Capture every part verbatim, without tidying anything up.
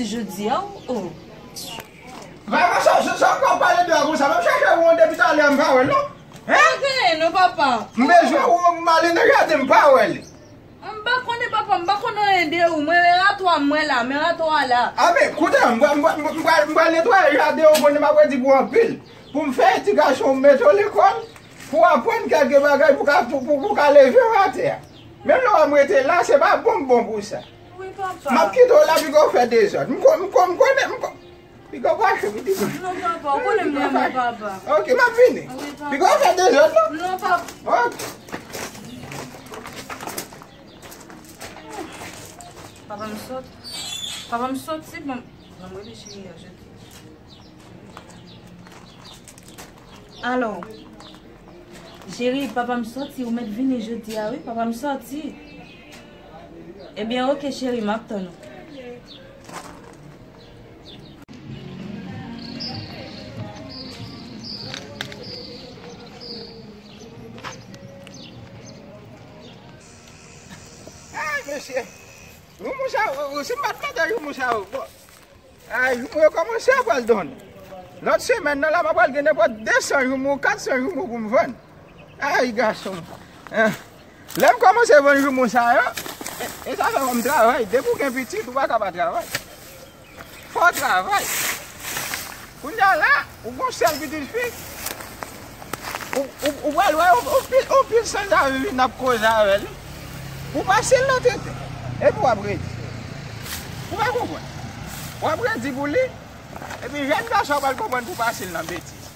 Jodi a, o. Vava, sa, sa, sa w ka pale de a konsa? M ap chache ou depi talè a, m pa wè l non. Hein? Pa genyen non, papa. M bezwen ou, m ale nan jaden, m pa wè li. M pa konnen, papa, m pa konn anyen de ou. Mwen, men rato a, mwen la, men rato a la. A, men, koute, m pral, m pral, m pral, m pral netwaye jaden ou, konnen m ap redi pou anpil. Pou m fè edikasyon, m mete w lekòl, pou w aprann kèlke bagay, pou ka, pou, pou, pou ka leve w atè a. Menm lè w ap rete la, se pa bon m bon pou sa. Wi, papa. M ap kite w la, piga w fè dezòd. M ko-, m ko-, m konnen, m ko-, piga w fache, pitit. Non, papa, ou konnen m renmen w, papa. Ok, m ap vini. Wi, papa. Piga w fè dezòd, non? Non, papa. Ok. Papa m sot-, papa m soti, bon, non, m rele cheri a, je te. Alo. Cheri, papa m soti, ou mèt vini jodi a, wi, papa m soti. Ebyen, ok, cheri, m ap tann ou. Ay, mesye. Joumou sa yo, si m pa t mete joumou sa yo, bon. Ay, joumou yo kòmanse ap pral donnen. Lòt semèn nan la, m ap pral gen nenpòt de san joumou, kat san joumou pou m vann. Ay, gason. Eh, lè m kòmanse vann joumou sa yo, e, e sa fè fò m travay. Depi w gen pitit, ou pa ka pa travay. Fò w travay. Kounye a la, ou gon sèl pitit fi. Ou, ou, ou pral wè, ou, ou pil, ou pil sanzavi vin ap koze avè li. Ou pase l nan tenten. Epi w ap redi. Ou pa konprann. W ap redi pou li. Epi jèn gason pral konprann pou pase l nan betiz.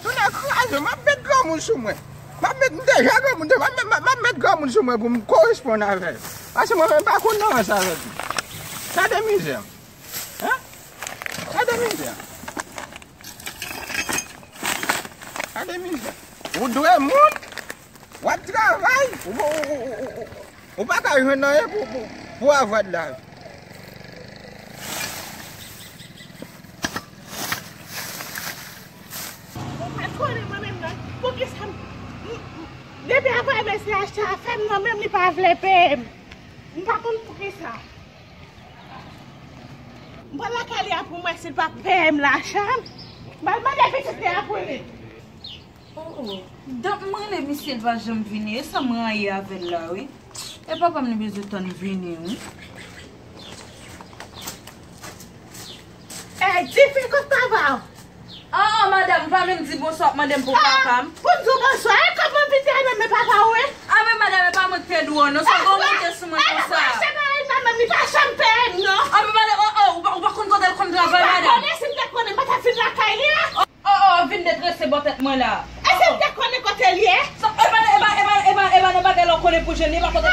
Tounen kraze, m ap met granmoun sou mwen. M ap met, m deja granmoun, m ap met, m ap, m ap met granmoun sou mwen pou m koresponn avè l. Paske mwen menm pa konn nan rans avèk li. Gade mizè. Hein? Gade mizè. Gade mizè. Ou dwe moun, w ap travay, ou, ou, ou, ou, ou, ou pa ka jwenn anyen pou, pou, pou avwad la. Ou pa konnen mwen menm nan. Poukisa m, m, m, depi apre mesye achte a fè m nan menm li pa vle peye m. M pa konn poukisa. M pral lakay li a pou m wè si l pa peye m lajan m. M pral mande pitit li a pou li. Oh, oh. Donk, m rele misye, l pa janm vini. E sa m rayi avè l la, wi. E papa m li bezwen tann vini, wi. Ey, tifi, kot papa w? Oh, oh, madanm, ou pa menm di bonswa, w ap mande m pou papa m. Pou m di w bonswa, e kòman pitit la nan men papa w, wi? Ah, men madanm, e pa mwen k te dwe w, non, sa w gon monte sou mwen konsa. Mwen achte bagay nan men m, li pa janm peye m, non. Ah, men madanm, oh, oh, ou pa, ou pa konn kote l konn travay, madanm? M pa konnen, si m te konnen, m pa t ap vin lakay li a. Oh, oh, vin detrese bò tèt mwen la. E si m te konnen kote l ye? Sa, e pa, e pa, e pa, e pa, e pa nan bagay la w konnen pou jwenn li, e pa kote l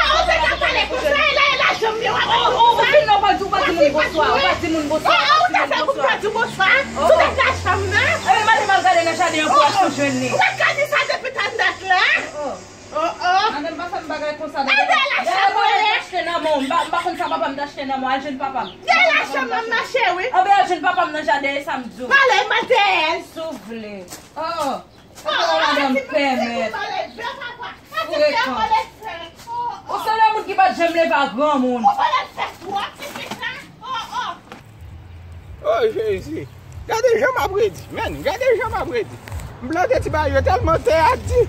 konnen pou jwenn li. E la, e lajan m ye, w ap di konsa. Oh, oh, fin nan, w pa di, w pa di moun bonswa, w pa di moun bonswa, w pa di moun bonswa. Oh, oh, ou ta fè pou m pa di w bonswa? Si w te t lajan m nan. E men, m ale m al gade nan jaden an pou wè si w jwenn li. Ou pa ka di sa depi tann dat la. Oh, oh. Oh, oh. Madanm, pa fè m bagay konsa, dayè, dayè, papa m t achte nan men w. M pa, m pa konn sa papa m t achte nan men w. Al jwenn papa m. Dayè, lajan m nan mache, wi. Anben, al jwenn papa m nan jaden, e sa m di w. Pale, m a dèyè l. Si w vle. Oh, oh. Papa, madanm, pèmèt. Frekan. Ou se yon moun ki pa t janm leve a granmoun. Ou pa t fè twòp, se sa. Oh, oh. Oh, Jezi. Gade jan m ap redi. Men, gade jan m ap redi. M plante ti bagay yo tèlman tè a di.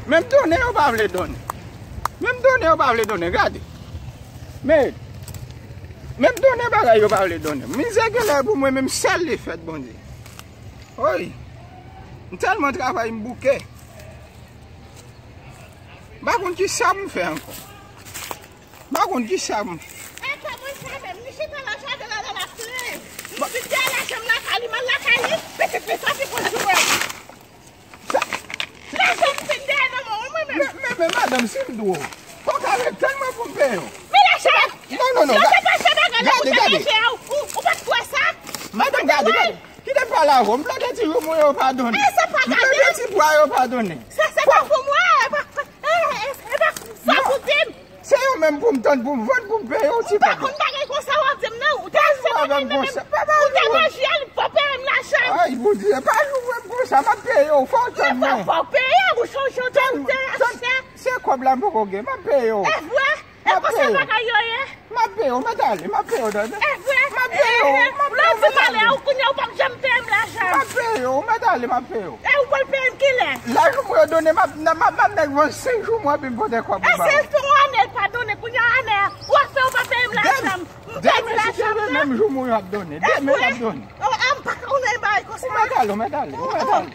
Menm donnen yo pa vle donnen. Menm donnen yo pa vle donnen. Gade. Men, menm donnen bagay yo pa vle donnen. Mizè genlè pou mwen menm sèl li fèt, Bondye. Oy. M tèlman travay, m bouke. M pa konn ki sa pou m fè ankò. M pa konn ki sa m. E kòman sa menm? Li chita nan jaden la, l ap plenn. Li di dèyè lajan m lakay li, m al lakay li, pitit li soti pou l jwe. Sa, lajan m fin dèyè nan men w, wi, mwen menm. Men, men, men, madanm, si m dwe w, fò w ka ret tann mwen pou m peye w. Men lajan m. Non, non, non. Lajan m pa fè bagay la pou te manje a, ou, ou pa t kwè sa? Madanm, gade, gade. Kite m pale avè w. M plante ti joumou yo pa donnen. E, se pa gade. M plante ti pwa yo pa donnen. Se, se pa pou mwen. E pa, e, e, e pa sa pou di m. Se yo menm pou m tann, pou m vann, pou m peye w ti kòb. M pa konn bagay konsa w ap di m, non. Ou te manje a, li pa peye m lajan. Ay, Bondye, pa joure m konsa. M ap peye w, fò w tann mwen. Fò w peye, ou chonje w te achte. Se kòb la m poko gen, m ap peye w. E vre? E konsa bagay yo ye? M ap peye w, mèt ale, m ap peye w, tande? E vre? M ap peye Lè w di m ale a, ou kounye a ou p ap janm peye m lajan. M ap peye w, ou mèt ale, m ap peye w. E ou pral peye m kilè? Lè joumo yo donnen, m ap, m ap, m ap nèk vann senk joumo epi m pote kòb ou ba ou. E se yon ane l pa donnen, kounye a ane a, ou ap fè ou pa peye m lajan m. M pèdi lajan m nan. Demen, si se menm joumo yo ap donnen, demen y ap donnen. Oh, ah, m pa ka konnen bagay konsa. Ou mèt ale, ou mèt ale, ou mèt ale.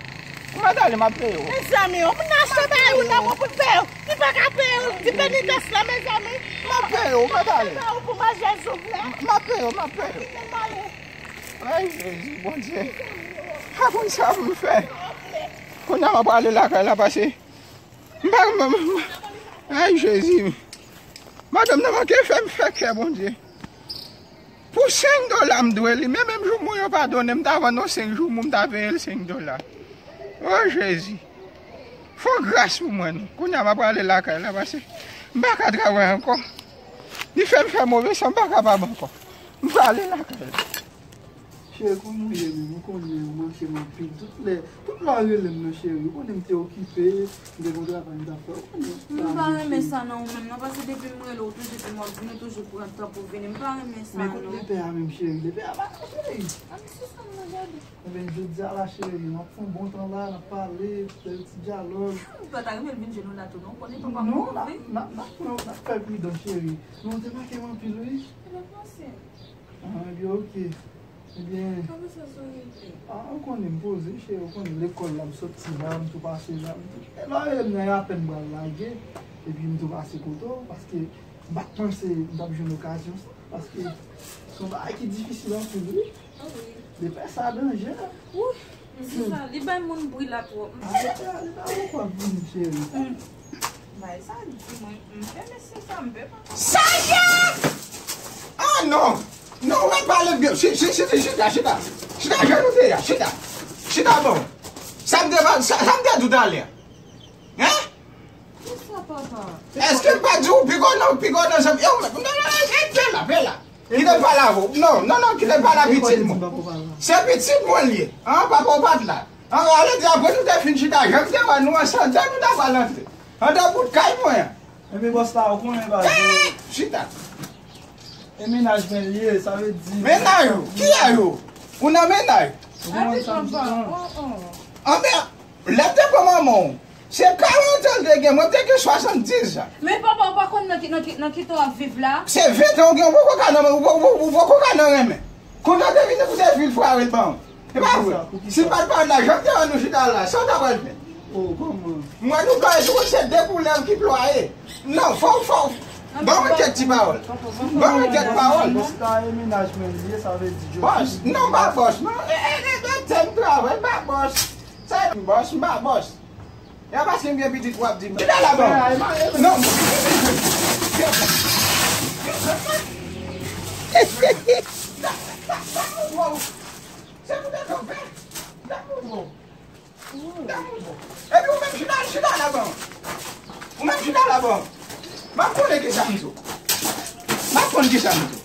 Ou mèt ale, m ap peye w. Mezanmi, yon moun achte bagay ou nan mwen pou l peye w. Li pa ka peye w, di penitans la, mezanmi. M ap peye w, ou mèt ale. Ou pou manje zouf la. M ap peye w, m ap peye w. Kite m ale. Ay, Jezi, Bondye. A konn sa pou m fè. Kounye a m ap prale lakay la pase. M pa, m, m, m, ay, Jezi. Madanm nan manke fè m fè kè, Bondye. Pou senk dola m dwe li, men menm joumo yo pa donnen, m ta vann yon senk joumo, m ta peye l senk dola. O Jezi, fè yon gras pou mwen non. Kounye a m ap prale lakay la, pase m pa ka travay ankò. Li fè m fè move san, m pa kapab ankò. M prale lakay la. Cheri, kòman w ye menm? Ou konnen, ou manke m anpil. Tout lè, tout lè w rele m nan, cheri. Ou konnen m te okipe, m te gen yon travay m t ap fè. Ou konnen. M pa renmen sa nan ou menm, non, paske depi m rele w, toujou di m w ap vini, toujou pran tan pou w vini. M pa renmen sa, non. Men kote lepè a menm, cheri? Lepè a pa la, cheri. A, men sispann nan gade. Enben, jodi a la, cheri, m ap fè yon bon tan la, n ap pale, bèl ti dyalòg. Ou pa ta renmen l vin jwenn ou la tou, non? Ou konnen papa m move. Non, n ap, n ap, n ap pran, n ap fè pridan, cheri. Men ou te manke m anpil, wi. Ebyen, panse. Ah, ebyen, oke. Ebyen. Kòman sa sou regle? Ah, ou konnen m poze, cheri, ou konnen lekòl la, m soti la, m tou pase la, m tou. E lè w rele m nan, e apèn m pral lage, epi m tou pase kote w, paske m pa t panse m t ap jwenn okazyon sa, paske se yon bagay ki difisil anpil, wi. Ah wi. Lepè sa danje. Wi, m di sa, li bay moun bri la twòp. Ah, lepè, lepè ankò ap vini, cheri. Bay sa di mwen, m fè mesye sa, m pè pa. Sa ye! Ah non! Non, ou mèt pale byen. Chi-, chi-, chita, chita, chita. Chita, jan nou te ye a, chita. Chita bon. Sa m te, sa, sa m te di w talè a. Hein? Kisa, papa? Èske m pa di w piga w nan, piga w nan zanmi? Yo, non, non, non, rete la, rete la. Kite m pale avè w. Non, non, non, kite m pale a pitit mwen. Se pitit mwen l ye. An, papa w pa t la. An, ale di apre nou te fin chita, jan m te wè nou ansanm, nou ta pral antre. Antre bout kay mwen an. Ebyen, bòs la, ou konnen bagay yo. Chita. E mennaj mwen l ye, sa vle di. Mennaj ou? Kiyès ou? Ou nan mennaj? Ou konprann sa m di? Anben, lè m te pran manman w, se karant an l te gen, mwen m te gen swasanndis an. Men papa, ou pa konn nan ki, nan ki, nan ki tan w ap viv la? Se ven tan w gen, ou poko ka nan, ou, ou, ou, ou poko ka nan renmen. Kontan te vini pou te fil frape l ban w. E pa vre. Si m pa t pa la, jan m te wè nou chita la, sa w ta pral fè? Oh, kòman? M wè nou plwaye, se de koulè ki plwaye. Non, fò, fò. Ban mwen kèk ti pawòl. Ban mwen kèk pawòl. Bòs la e mennaj mwen l ye, sa vle di Joseph. Bòs, non, m pa bòs, non. E, e, e, e, tèm travay, m pa bòs. Sa e bòs, m pa bòs. E pa paske m gen pitit w ap di m. Chita la ban. Non. Se pou de kanpe. Epi ou menm chita, chita la ban. Ou menm chita la ban. M ap konnen kisa m di w. M ap konn kisa m di w.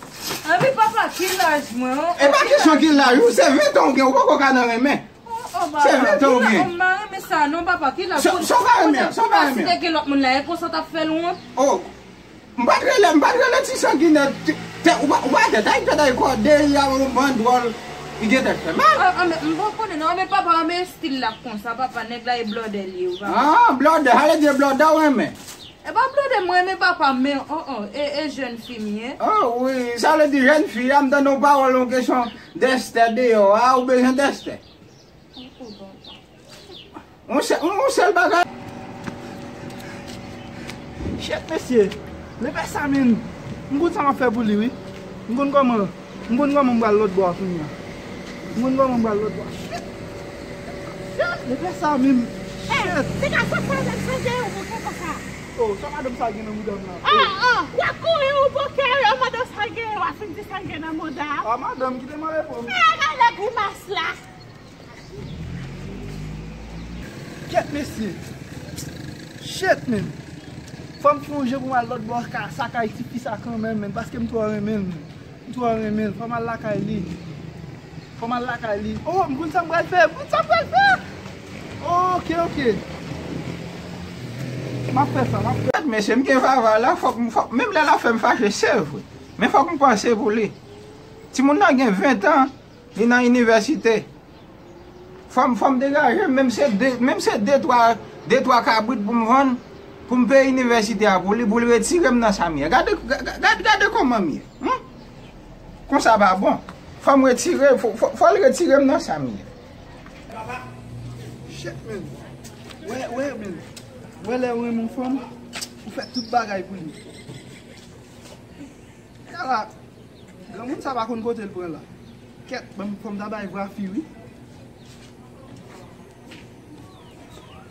Anpi papa, ki laj mwen, oh? E pa kesyon ki laj ou, se ven tan w gen, ou poko ka nan renmen. Oh, oh, papa, se ven tan w gen. M pa renmen sa non, papa, ki laj. Sa w pa renmen, sa w pa renmen. Si te gen lòt moun la, e konsa w t ap fè l wont? Oh. M pa t rele, m pa t rele ti sanginè, te, ou pa, ou pa tèt, ay tèt ay kòde, y a yon bandwòl, li gen tèt fè mal. Ah, ah, men m pa konnen non, men papa, men estil la konsa, papa, nèg la e blòdè l ye, ou pa. Ah, blòdè, sa vle di blòdè w renmen? E pa blòdè m renmen papa, men, oh, oh, e, e jèn fi m ye. Oh, wi, sa vle di jèn fi a, m tande yon pawòl, yon kesyon dèstè deyò a, ou bezwen dèstè. Yon sèl, yon sèl bagay. Shit, mesye. Lepè sa menm. M konn sa m ap fè pou li, wi. M konn kòman, m konn kòman m pral lòt bò a kounye a. M konn kòman m pral lòt bò a. Shit. Shit, lepè sa menm. Shit. Se ka sa fè menm chanje yon bouke konsa. Oh, sa madanm sa gen nan mouda m la? Ah, ah, w ap kouri yon bouke, yon madanm sa gen, w ap fin di sa gen nan mouda. Ah, madanm, kite m ale pou m. Ah, gade grimas la. Kèt mesye. Shit, men. Fò m fè yon je pou m al lòt bò ka, sa kay tifi sa kanmenm, men, paske m twò renmen l, men. M twò renmen l. Fò m al lakay li. Fò m al lakay li. Oh, m konn sa m pral fè. M konn sa m pral fè. Oh, oke, oke. M ap fè sa, m ap fè. Kèt mesye, m gen vava la, fòk, fòk, menm lè l ap fè m fache, se vre. Men fòk m panse pou li. Timoun nan gen ven tan, li nan inivèsite. Fò m, fò m degaje m, menm se de, menm se de twa, de twa kabrit pou m vann, pou m peye inivèsite a pou li, pou l retire m nan sa m ye. Gade, ga-, ga-, gade, gade kòman m ye. Hmm? Konsa pa bon. Fò m retire, fò, fò, fò l retire m nan sa m ye. Shit, man. Wè, wè, man. Wè lè ou renmen yon fanm, ou fè tout bagay pou li. Kala, granmoun sa pa konn kote l pran la. Kèt, ban m, fò m ta bay vwa fi, wi.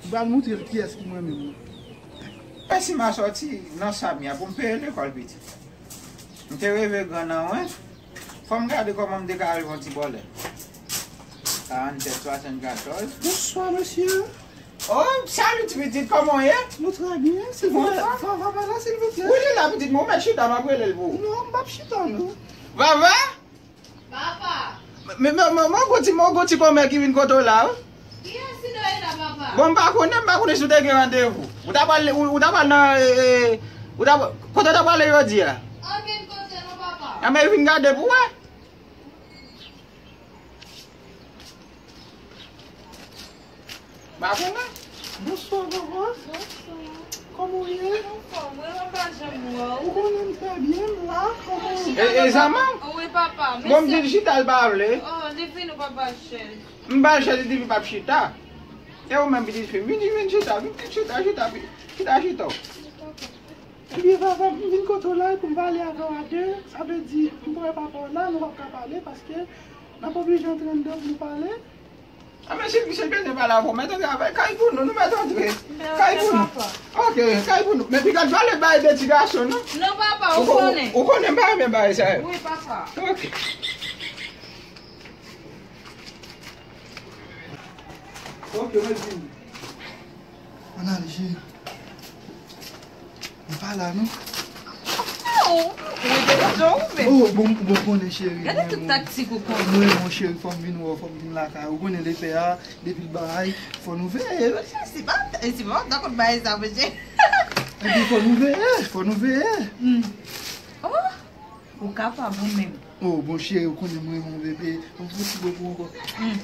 M pral moutre l kiyès ki mwen menm. Mèsi, m a sòti nan sa m ye a pou m peye lekòl pitit. M te reve gran nan wen. Fò m gade kòman m te ka rive yon ti bòlèt. Karannsèt swasannkatòz. Bonswa, mesye. Oh, salut, ti pitit, kòman w ye? Nou trè byen. Silvouplè, Vava la, silvouplè. Wi, li la, pitit, men w mèt chita, m ap rele l pou ou. Non, m p ap chita, non. Vava? Papa! Men, men, men, men, gon ti, men, gon ti kòmè ki vin kote w la, wi. Kiyès ki dèyè la, papa? Bon, m pa konnen, m pa konnen si w te gen randevou. Ou ta pral, ou, ou ta pral nan, e, e, ou ta, kote w ta prale jodi a? Ankenn kote non, papa. Anben, vin gade pou w wè. Makonnen. Bonswa, papa. Bonswa. Kòman w ye? Anfòm, wi, papa, jan m wè w. Ou konnen m trè byen, m la. Kòman w ye? E, e, zanmi w? Wi, papa. Bon, m di l chita, l pa vle. Oh, li vin ou papa chèz. M ba l chèz, li di li p ap chita. E ou menm, pitit fi m, vin, vin chita, vin, vin chita, chita, chita, chita. Ebyen, papa, m vin kote w la pou m pale avè w a de. Sa vle di, m pran papa w la, nou p ap ka pale paske n ap oblije antre anndan pou nou pale. A, men si, si l bezwen pale avè w, mèt antre avè l. Kay pou nou, nou mèt antre. Kay pou nou. Ok, kay pou nou. Men piga pa ale bay de ti gason, non. Non, papa, ou konnen. Ou konnen m pa renmen bagay sa yo. Wi, papa. Ok. Ok, mwen vini. Ann ale, cheri. Li pa la, non. Oh, ou te kontan ou menm. Oh, bon, bon, konnen, cheri. Gade tout taktik ou konnen. Mwen, mon cheri, fò m vin wè w, fò m vin lakay. Ou konnen lepè a, depi l bay, fò nou veye. Monchè, se pa, se pa w ta konn bay sa, monchè. Epi fò nou veye, fò nou veye. Hmm. Oh, ou kapab ou menm. Oh, bon, cheri, ou konnen mwen renmen w, bebe. Ban m fè yon ti bo pou ou ankò. Hmm.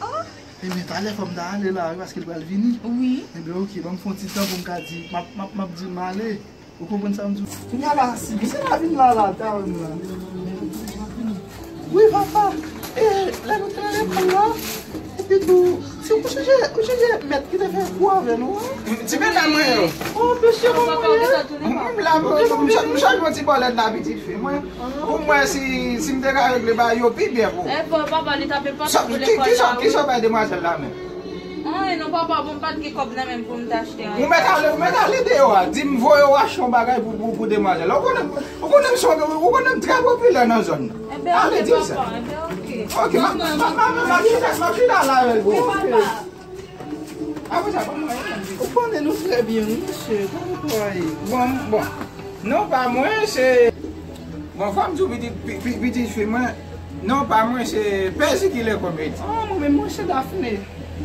Oh. Ebyen, talè fò m ta ale la, wi, paske l pral vini. Wi. Ebyen, ok, ban m fè yon ti tan pou m ka di, m ap, m ap, m ap di l m ale. Ou konprann sa m di w? Kounya la, si misye pa vin la, la, ta wè m la. Wi, papa. E, lè nou te nan lekòl la, epi tou, si ou chonje, ou chonje mèt ki te fè kou avè nou an? Ti medam mwen yo. Oh, mesye, kòman w ye? M la, m, m, m, m chanje yon ti bòlèt la, pitit fi mwen. Pou m wè si, si m te ka regle bagay yo pi byen pou ou. E bon, papa, li t ap pase pou lekòl la, wi. Kisa w bay demwazèl la menm? Anyen non, papa, bon, m pa t gen kòb nan men m pou m t achte anyen. Ou mèt ale, ou mèt ale deyò a. Di m voye w achte yon bagay pou, pou, pou demwazèl la. Ou konnen, ou konnen m se, ou konnen m trè popilè nan zòn nan. Ale, di l sa. Enben, ok, papa, enben, ok. Ok, m ap, m ap, m ap, m ap chita, m ap chita la avè l, bro. Wi, papa. Apre sa, ban m wè. Ou konnen nou trè byen, wi, mesye. Kòman w ye? Bon, bon. Non pa mwen, se, bon, fò m di w, pitit, pi-, pi-, pitit fi mwen, non pa mwen, se Pèzi ki lekòl m ye di. Ah, mwen menm, mwen se Dafne.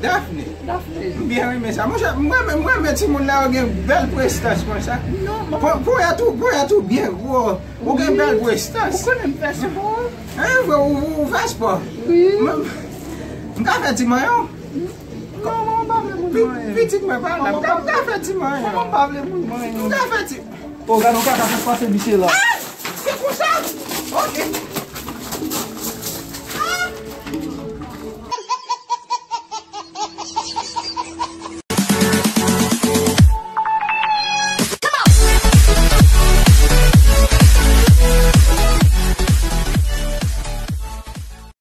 Dafne? Dafne. M byen renmen sa. Monchè, mwen menm, mwen renmen timoun la yo gen bèl prestans konsa. Non, mwen. Ponyèt ou, ponyèt ou byen gwo. Ou gen bèl prestans. Ou konnen m fè spò. Hein, vre, ou, ou, ou fè spò? Wi. Mwen, m ka fè ti manyen w? Non, manman pa vle moun manyen. Pitit mwen pa la. M ka, m ka fè ti manyen. Manman pa vle moun manyen. M ka fè ti. Oh, gade yon kaka k ap pase misye la. Ah! Se konsa? Ok.